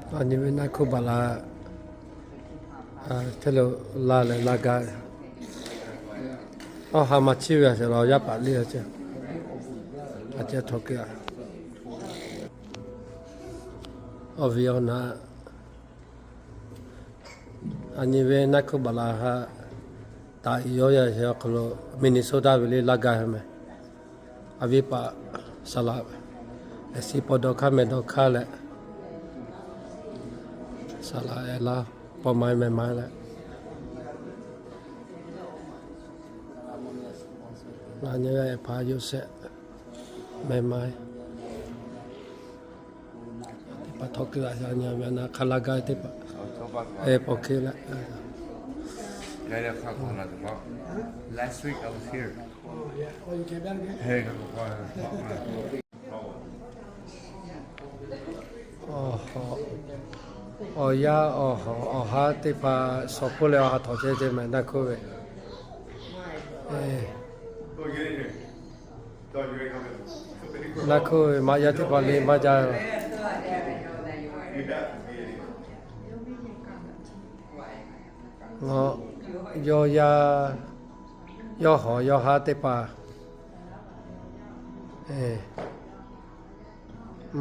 A nyi ve naˆ hkuˇ baˬ la, hteˇ lo laˇ leh laˇ gaˇ. Awˬ ha ma chiˇ ve a sheˍ la yaˇ paˍ liˇ a ce, a ce htaw keu a. Awˬ viˉ awˬ naˬ, a nyi ve naˆ hkuˇ baˬ la ha, taꞈ yawˇ yaˇ sheˍ awˬ hk'aw lo Minnesota ve liˇ laˇ gaˇ ve meh. A viˉ paˍ saˍ laꞈ, eˍ siˍ paw dawˇ hk'aˇ meh dawˇ hk'aˇ leh, saˍ laꞈ eˍ laˇ, paw ma meh ma leh, ngaˬ nyi ve eˍ hpaˍ Yoˇsehꞈ meh ma. Teˇ hpaˍ htaw keu a, a nyi ve naˆ hk'aˇ laˇ gaˇ teˇ hpaˍ, eˍ paw hk'e leh. Awˬ yaˇ awˬ ha teˇ hpaˍ shawˍ hpoˇ leh awˬ ha htawnˍ chehˇ chehˇ meh naˆ hkuˇ ve. Naˆ hkuˇ ve maꞈ yaˇ teˇ hpaˍ le maˇ jaˇ. Ngaˬ yawˇ yaˇ, yawˇ hawˬ yawˇ haˉ teˇ hpaˍ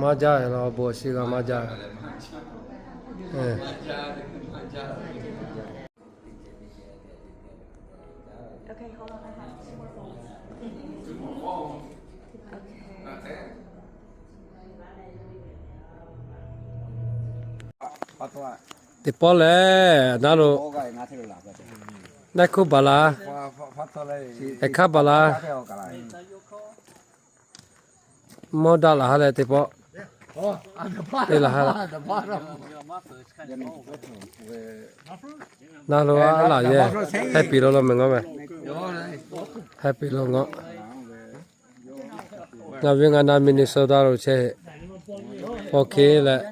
maˇ jaˇ la, awˬ bon awˬ shiˍ g'a maˇ jaˇ. Teˇ pawˆ lehˬ, naˆ lo, naˆ hkuˇ baˬ la, eˍ hkaˇ baˬ la, mawˇ daꞈ laˬ ha leh teˇ pawˆ, teˇ laˬ ha leh, naˆ lo a laˬ yehˬ, happy lo lo meh ngawˇ meh, happy lo ngawˇ. Ngaˬ ve ngaˬ na Minnesota lo chehˇ, paw hk'e leh,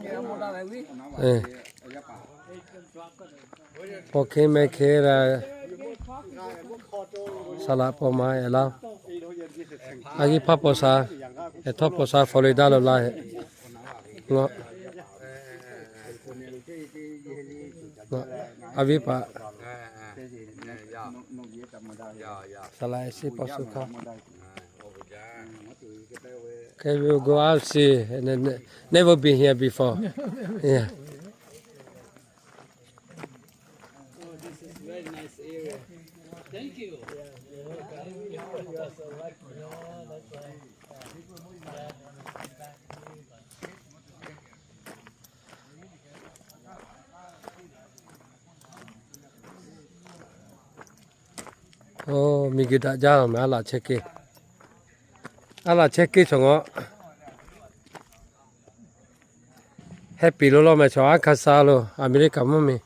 paw hk'e meh hk'e leh, saˍ laꞈ paw ma eˍ laˇ, a yiˇ hpaˇ paw sha, eˍ htawˇ paw sha Florida lo laˇ heˆ. Ngawˇ, a viˉ paˍ, saˍ laꞈ eˍ shiˍ paw shu hkaˇ. Can you go out see? Never been here before. Yeah. Oˇ, miˬguiˬ daꞈ jaˇ meh, aˉ laꞈ chehˇ kehˉ, aˉ laꞈ chehˇ kehˉ chaw ngawˇ. Happy lo law meh chaw, Arkansas lo, America mvuhˇ miˬ.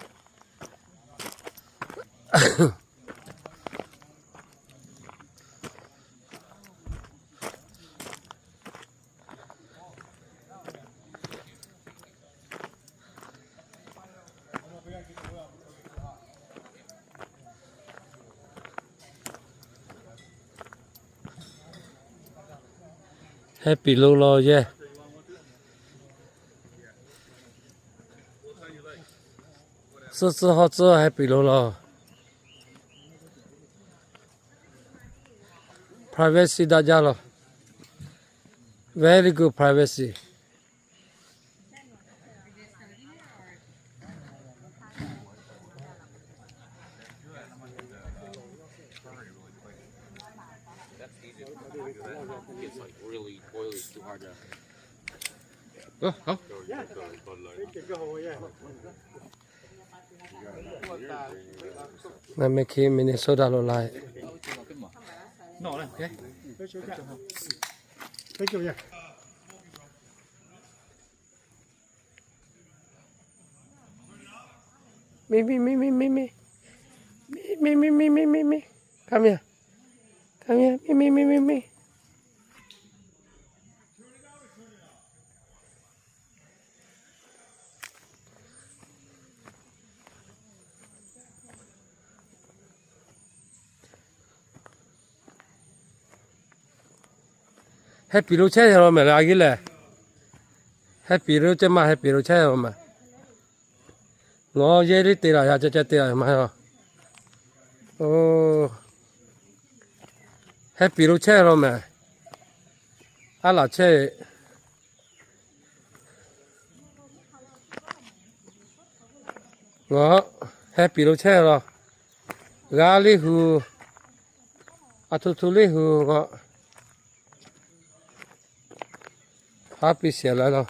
Happy lo law yehˬ. Tcuhˇ tcuhˇ hawˉ tcuhˇ happy lo law. Privacy daꞈ jaˇ law. Very good privacy. Ngaˬ meh hk'e Minnesota lo la e. Mi mi mi mi mi mi. Mi mi mi mi mi mi. Come here. Come here. Mi mi mi mi mi. Happy lo chehˇ ya lo meh le, a geh lehˬ. Happy lo chehˇ maˇ, happy lo chehˇ ya lo meh. Ngaˬ yehˇ liˇ te laˬ ya ca ca te laˬ ma. Heh piˍ lo chehˇ la mehˍ. Aˉ laˬ chehˇ. Ngaˬ heh piˍ lo chehˇ la. G'a liˇ hu, a htoꞈ htoꞈ liˇ hu ngaˬ. Haˉ piˇ shiˍ leh la.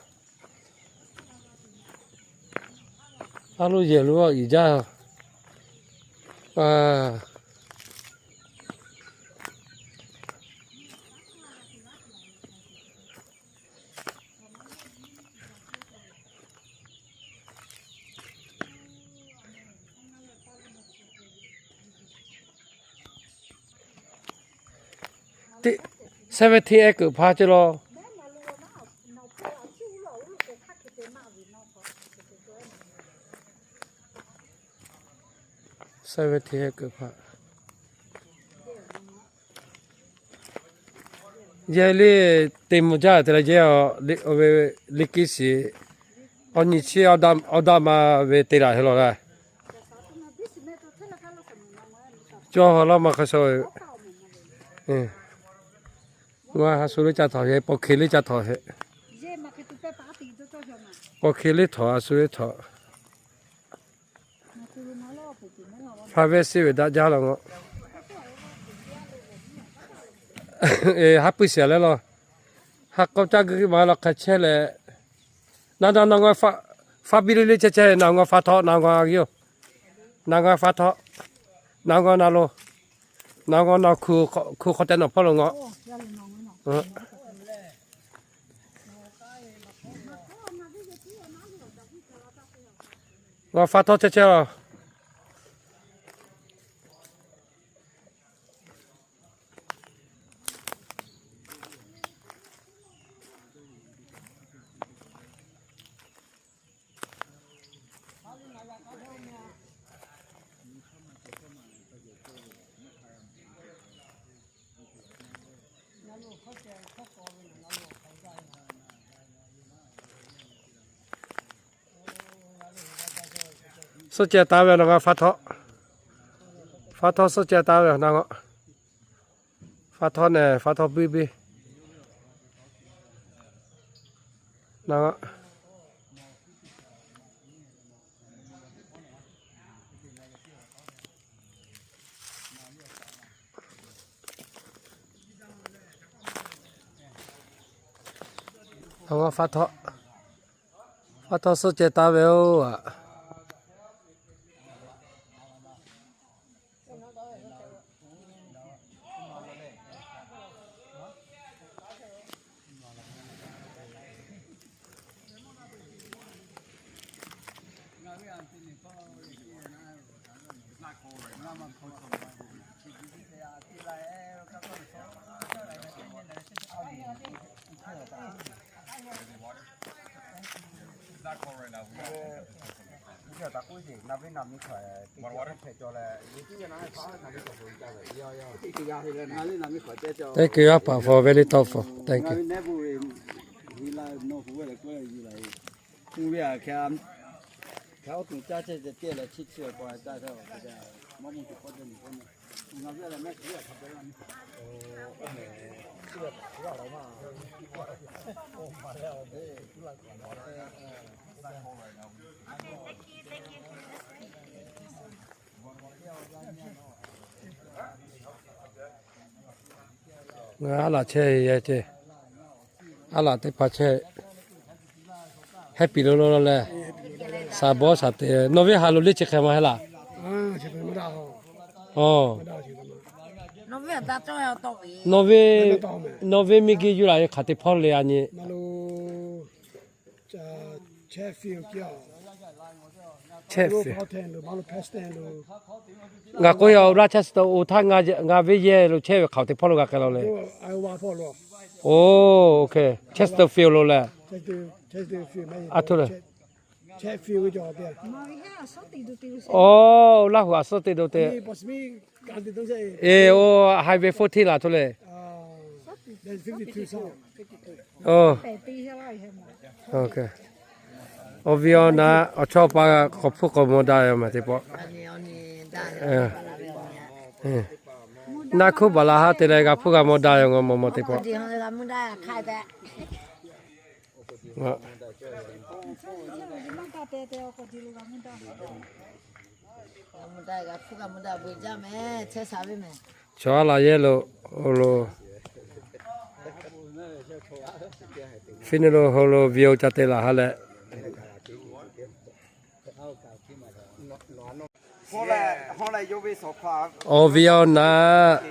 Aˉ lo yehˬ lo iˍ jaˇ. Seventeen acre hpaˇ ceh law. Seventeen acre hpaˇ. Yehˇ liˇ te mvuh jaˇ te leh yehˇ ve liˇ kiˇ shiˍ. Awˬ nyi chi awˬ daꞈ ma ve te laˬ heh law la. Cawˇ ha laˇ ma hk'a shaw. Ngaˬ ha shu liˇ ca htawnˍ heh, paw hke liˇ ca htawnˍ heh. Paw hke liˇ htawnˍ, a shu liˇ htawnˍ. Hpa vehˇ shiˍ ve daꞈ jaˇ la ngaˬ. Haˉ pui shiˍ leh la. Ha k'aw caˇ gui ma la hk'a chehˇ leh, na na na ngaˬ fa biˇ le le chehˇ chehˇ na ngaˬ fa htawˆ na ngaˬ a yoˬ. Na ngaˬ fa htawˆ, na ngaˬ na lo, na ngaˬ na hku hk'aw teh nawˬ hpawˇ lo ngaˬ. Ngaˬ fa htawˆ chehˇ chehˇ la. Suhˆ ceh taˍ ve na ngaˬ fa htawˆ. Fa htawˆ suhˆ ceh taˍ ve na ngaˬ. Fa htawˆ nehˬ fa htawˆ biˇ biˇ. Na ngaˬ. Awˬ, fa htawˆ, fa htawˆ suhˆ ceh taˍ ve oˬ aꞈ. Thank you, Papa, for very thoughtful. Thank you. Ngaˬ aˉ laꞈ chehˇ ve ce. Aˉ laꞈ teˇ hpaˍ chehˇ. Heh piˍ lo lo leh, shaˍ bawˇ shaˍ te. Nawˬ ve haˍ lo le chi hk'e ma heh laˬ. Oˬ, nawˬ ve, nawˬ ve miˬ guiˬ yuˬ laˬ ve hk'aˬ te hpawˇ le a nyi. Ngaˬ k'oˆ yaˇ oˇ laˇ Chester oˇ htaˇ ngaˬ ve yehˬ lo chehˇ ve hk'aˬ te hpawˇ lo g'a k'ai la le. Oˬ, oˇ, Chesterfield lo leh. A htoꞈ le. Oˬ, Laˇ huˍ a suhˉ te do te. Eˬ, oˇ, Highway fourteen laˬ htoꞈ le. Oˬ, Awˬ viˉ awˬ naꞈ awˬ chawˇ pa k'awꞈ hpuˇ k'awꞈ mawˬ daꞈ ve maˬ teˇ pawˆ. Naˆ hkuˇ baˬ la haˉ te leh g'a hpuˇ g'a mawˬ daꞈ ve ngaw mawˬ mawˬ teˇ pawˆ. Chaw a laˬ yehˇ lo, lo, fiˇ nu lo ho lo video ca te laˬ ha leh, awˬ viˉ awˬ naꞈ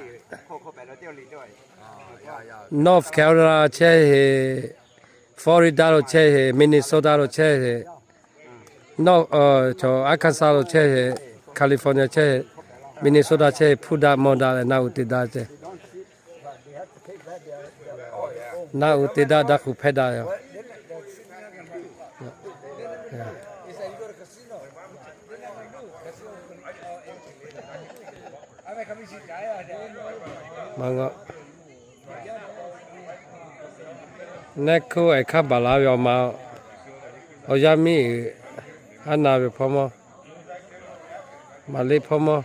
North Carolina chehˇ heˆ, Florida lo chehˇ heˆ, Minnesota lo chehˇ heˆ, North, Arkansas lo chehˇ heˆ, California chehˇ heˆ, Minnesota chehˇ heˆ, hpuˇ daꞈ mawˬ daꞈ leh naˆ uˍ te daꞈ ce. Naˆ uˍ te daꞈ daꞈ k'u hpehˇ daꞈ yoˬ. Naˆ hkuˇ ehˉ hkanˇ baˬ la ve awˬ ma, awˬ yaˇ miˇ uiˍ haˉ na ve hpawˇ mawˇ, maˍ liˇ hpawˇ mawˇ.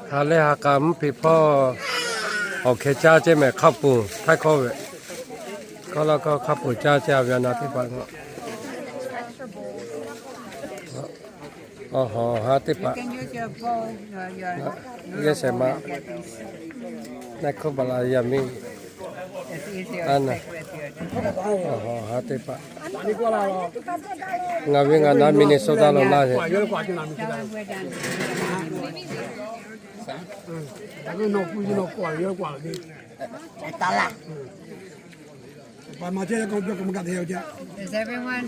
Ha lehˬ ha k'a mvuhˇ hpeꞈ hpawˇ awˬ hkeh caˇ ceh mehˍ hk'a peuˬ htaiˇ hkawˇ ve, hkawˇ la hkawˇ hk'a peuˬ caˇ ceh a ve a na teˇ hpaˍ. Awˬ hawˬ ha teˇ hpaˍ. Yehˇ shehˍ ma. Naˆ hkuˇ baˬ la yaˇ miˇ. A na. Awˬ hawˬ ha teˇ hpaˍ. Ngaˬ ve ngaˬ na Minnesota lo laˇ heˆ. Is everyone?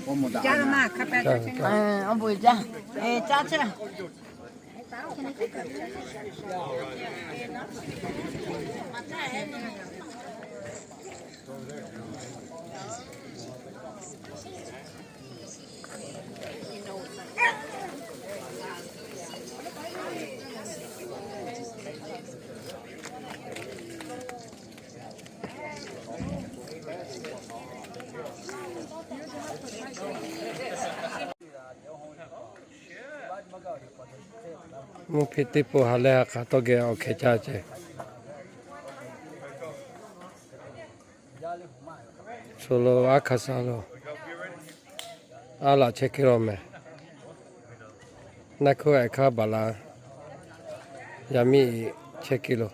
Mvuhˇ hpeꞈ teˇ pawˆ ha lehˬ ha k'a tawˇ geh awˬ hkeh caˇ ceh. Solo Arkansas lo a laꞈ chehˇ kuiˬ lo mehˍ. Naˆ hkuˇ ehˉ hkanˇ baˬ la yaˇ miˇ chehˇ kuiˬ lo.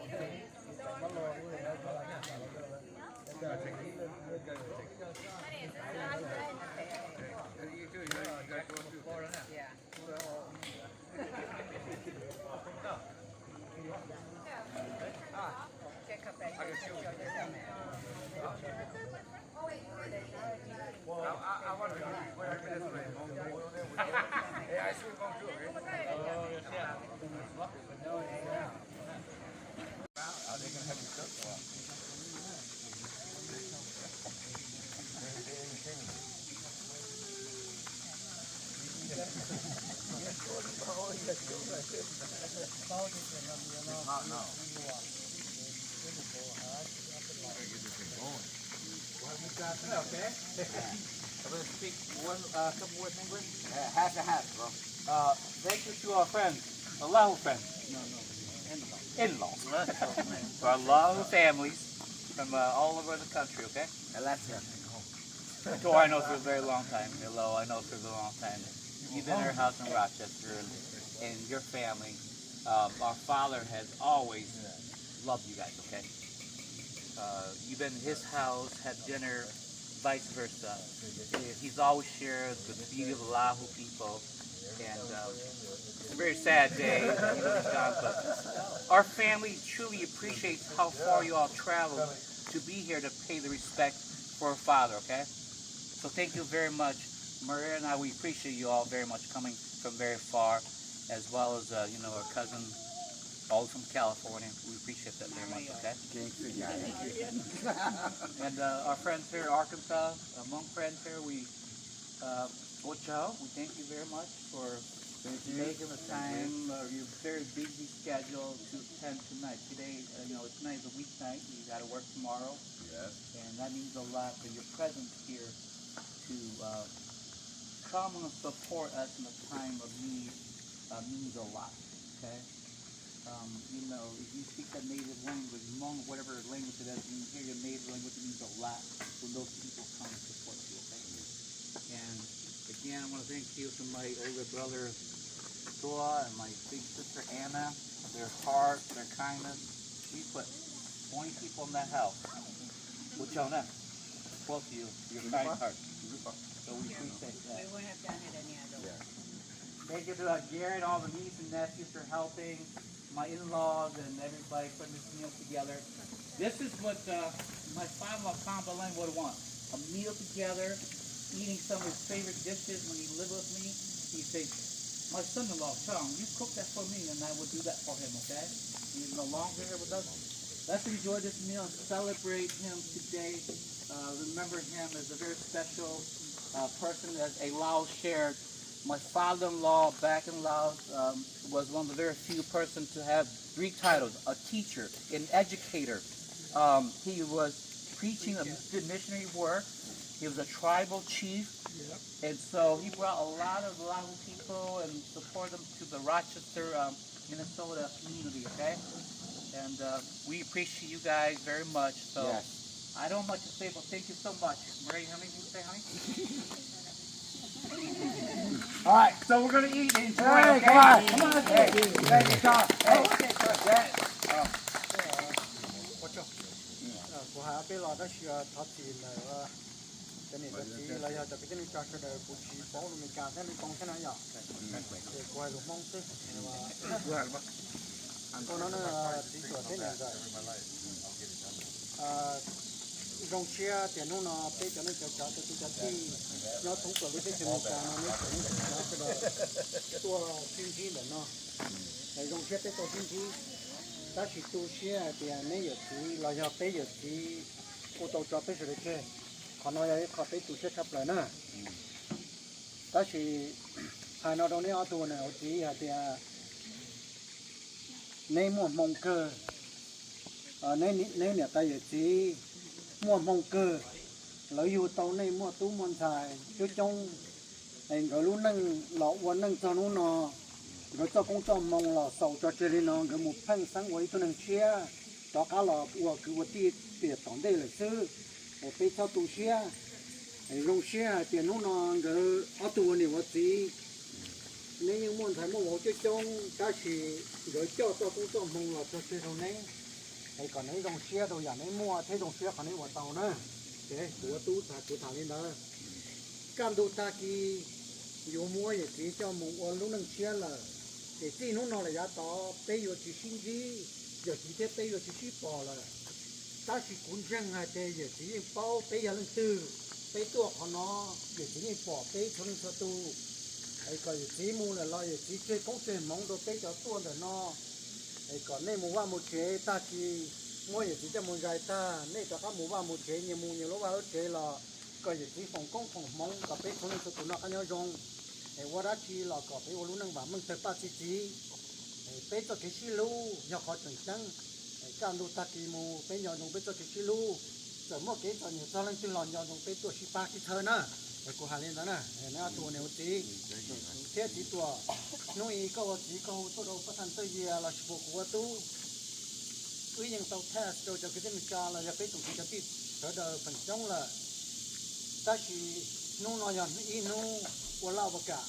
Okay. I'm gonna speak one, uh, couple words in English. Yeah, half and half, bro. Uh, thank you to our friends, Oahu friends. No, no. In-laws. In-laws. To our Oahu families from, uh, all over the country, okay? Alaska. Tor, I know for a very long time. Hello, I know for a long time. You've been at our house in Rochester, and, and your family, um, our father has always loved you guys, okay? Uh, you've been to his house, had dinner, vice versa. He's always shared the beauty of Oahu people. And um, it's a very sad day that he was gone, but our family truly appreciates how far you all traveled to be here to pay the respect for our father, okay? So thank you very much. Maria and I, we appreciate you all very much coming from very far, as well as, uh, you know, our cousin, all from California. We appreciate that very much, okay? And uh, our friends here in Arkansas, uh, Hmong friends here, we uh, Bo Chao, we thank you very much for making the time of your very busy schedule to attend tonight. Today, uh, you know, tonight is a weeknight. You got to work tomorrow. Yes. And that means a lot for your presence here to uh, come and support us in a time of need uh, means a lot. Okay? Um, you know, if you speak that native language, Hmong, whatever language it is, when you hear your native language, it means a lot when those people come and support you, okay? And again, I want to thank you to my older brother, Tua, and my big sister, Anna, their heart, their kindness. We put twenty people in that house. Bo Chao, both of you, your kind heart. So we appreciate that. We wouldn't have done it any other way. Thank you to uh, Garrett, all the niece and nephews for helping, my in-laws, and everybody putting this meal together. This is what uh, my father-in-law, Tom Belen, would want. A meal together, eating some of his favorite dishes when he lived with me. He said, my son-in-law, Tom, you cook that for me, and I will do that for him, okay? He's no longer here with us. Let's enjoy this meal and celebrate him today. Uh, remember him as a very special uh, person, as a Lao shared. My father-in-law back in Laos um, was one of the very few persons to have three titles: a teacher, an educator. Um, he was preaching a good missionary work. He was a tribal chief. And so he brought a lot of Lao people and support them to the Rochester um, Minnesota community, okay? And uh, we appreciate you guys very much. So I don't much to say, but thank you so much. Maria, you have anything to say, honey? All right, so we're gonna eat and enjoy. Hey, okay? Come on, come on. Hey, thank you, Tom. Hey, Kuv haiˬ a pehˇ law taˇ shiˍ a htaw tiˍ lehˬ, cawˬ neˬ cawˬ tcuh la yawˇ cawˬ pehˇ teˇ neˇ ca sha daꞈ kuˬ chi pawˆ lo me ca teˇ neˇ tong teˇ na yaˇ. Kuˬ haiˬ lo mawˇ teˇ, k'o na na tcuh cawˬ teˇ neˬ kaꞈ. Zoo shiˉ tiꞈ nuˇ naw teˇ cawˬ neˇ cawˬ ca te teˇ ca tiˇ, nawˉ tuˉ cawˬ ve teˇ cawˬ neˇ ca na neˇ cawˬ neˇ cawˬ ca te la, tuˇ a tiˇ ntiˉ lehˬ nawˉ. Zoo shiˉ teˇ tawˇ tiˇ ntiˉ. Taˇ shiˍ tu shiˉ haiˬ tiꞈ neˇ yawˬ tcuh la yawˇ teˇ yawˬ tcuh k'oˆ tawˆ cawˬ teˇ shuˍ le chehˇ. Hk'awꞈ nawˉ yaˇ iˉ hk'aw teˇ tu shiˉ hk'a pleuˬ naˇ. Taˇ shiˍ haiˬ nawˉ dawˇ neˇ awˬ to neˬ awˬ tcuh haiˬ tiꞈ neˇ mvuhˇ hmoˇ keuˬ, neˇ niꞈ taˇ yawˬ tcuh mvuhˇ hmoˇ keuˬ, lawˬ yuˬ tawˆ neˇ mvuhˇ tuˉ mvuhˇ ntxhaiˍ cuˉ conˉ, ngaˬ hui loˉ neˇ lawˬ ua neˇ tcuh nuˇ naw, ngaˬ hui tcuh k'oˆ tcuh hmoˇ lawˬ shaoˍ cawˬ ceh le naw, ngaˬ hui mvuhˇ hpeˇ saˉ ua iˉ tuˇ neˇ chiˉ, tawˇ k'aˉ lawˬ ua kuiˬ ua tiˇ tiꞈ tawˍ deˇ lehˬ suhˉ, awˬ pehˇ tcuh tu shiˉ. Zoo shiˉ haiˬ tiꞈ nuˇ naw ngaˬ hui awˬ to awˬ neˬ awˬ tcuh neˇ yeˇ mvuhˇ ntxhaiˍ mvuhˇ lawˬ cuˉ conˉ taˇ shiˍ, ngaˬ hui cawˇ tcuh k'oˆ tcuh hmoˇ lawˬ cawˬ ceh le naˇ. Hk'awꞈ nawˉ zoo shiˉ to yaꞈ neˇ mvuhˇ hteˇ zoo shiˉ hk'awꞈ nawˉ ua tawˆ naˇ. Ceh kuˬ tuˉ htaꞈ kuˬ htaꞈ le naˇ. Kaˇ ntu taˇ ki yuˬ mvuhˇ yehˬ tcuh cawˇ mvuhˇ ua loˉ neˇ chiˉ lawˬ, teꞈ tcuh nuˇ naw lehˬ yaꞈ taw pehˇ yuˬ chi shinˉ nyiˇ, yawˬ tcuh hteˇ pehˇ yuˬ chi shinˉ pawˍ lawˬ. Taˇ shiˍ kuˬ njeˇ haiˬ te yawˬ tcuh yeˇ pawˆ pehˇ yaˇ leˇ tuˬ, pehˇ tuˇ awˬ hk'awꞈ nawˉ yawˬ tcuh yeˇ pawˍ pehˇ chaw neˇ chaw tu. Hk'awꞈ yawˬ tcuh mvuhˇ lehˬ lawˬ yawˬ tcuh ceh k'oˆ ceh hmoˇ to pehˇ cawˬ tuˇ a dehꞈ nawˇ. Hk'awꞈ neˇ mvuhˇ vaˇ mvuhˇ ceh taˇ ki mvuhˇ yehˬ tcuh cawˇ mvuhˇ g'a taˇ, neˇ tawˇ k'aˉ mvuhˇ vaˇ mvuhˇ ceh nyi mvuhˇ nyi loˉ vaˇ loˉ ceh lawˬ. Hk'awꞈ yawˬ tcuh hk'oˆ k'oˆ hk'oˆ hmoˇ k'awꞈ pehˇ chaw neˇ chaw tu nawˇ k'aˉ nyaˇ zoo. Hk'awꞈ ua daˇ chi lawˬ k'awꞈ pehˇ ua loˉ neˇ baˬ mvuhˇ teuˬ paˆ tcuh tcuh. Pehˇ tcuh hk'e shiˉ loˬ yawˇ hk'awꞈ cawˬ caˉ. Kaˇ ntu taˇ ki mvuhˇ pehˇ nyi zoo pehˇ tcuh hk'e shiˉ loˬ. Tcuh mvuhˇ kehˉ tcuh nyi tcuh leˇ tuˬ lawˬ nyi zoo pehˇ tuˇ shiˉ paˇ kiˇ tcuh naˇ. Hk'awꞈ ha le naˇ naˇ, awˬ to awˬ neˬ awˬ tcuh hteˇ tcuh tuˬ. Nuˇ i kawˇ g'aw tcuh kawˇ hu tcuh dawˇ paˇ htaˇ tcuh yehˬ lawˬ shiˍ pawˍ kuˬ g'a tuˬ. Uiˉ yeˬ tawˇ htaˇ cawˬ cawˬ hk'e teˇ miˬ ka lawˬ yaˇ pehˇ tuˬ hk'e ca tiˇ, chaw dawˇ fenˍ conˉ lawˬ. Taˇ shiˍ nuˇ naw yaꞈ iˉ nuˇ ua laˇ maˇ kaꞈ,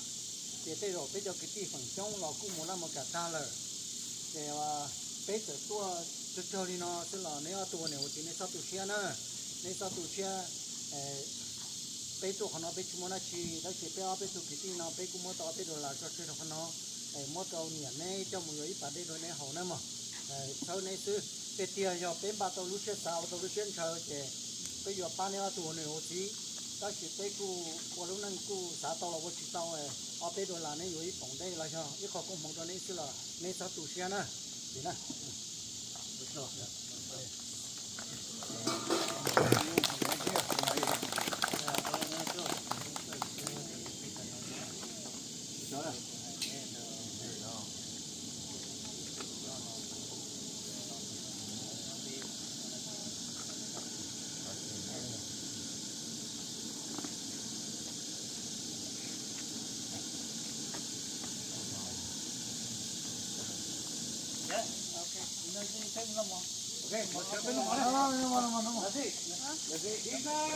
ceh teˇ zaˬ pehˇ cawˬ hk'e tiˇ fenˍ conˉ lawˬ kuˇ mvuh laˇ maˇ kaꞈ taˇ lawˬ. Ceh pehˇ tcuh tuˇ cawˇ cawˇ le naw suhˉ lawˬ neˇ awˬ to awˬ neˬ awˬ tcuh neˇ tcuh tu shiˉ naˇ, neˇ tcuh tu shiˉ. pehˇ tuˬ hk'awꞈ nawˉ pehˇ chi mvuhˇ naˆ chi, taˇ sheˍ pehˇ awˉ pehˇ tuˬ hkiˬ tiˉ nawˉ pehˇ kuˇ mawˇ tawˆ awˉ pehˇ dollar chaw chaweh hk'awꞈ nawˉ, mawˇ tawˆ nyi a neˉ cawˇ mvuh yaw iˉ paˍ deˇ dawˇ neˉ haoˬ naˉ maˬ. Chaw neˉ suhˉ teˇ tiˇ yawˇ pehˇ baˆ tawˆ luˇ shehˉ shaˍ, awˬ tawˆ luˇ shehˉ chaw ceh, pehˇ yuˬ paˇ neˉ awˬ tuˬ awˬ neˬ awˬ ciˉ, taˇ sheˍ pehˇ kuˇ k'o lo naˆ kuˇ shaˍ tawˆ la k'o chi taˇ, awˉ pehˇ dollar neˉ yaw iˉ ponˬ deˇ la yaw iˉ hk'awꞈ k'oˆ hmoꞈ dawˇ neˉ suhˉ la, neˉ shaˉ tuˬ sheˍ naˉ, teˇ naˉ.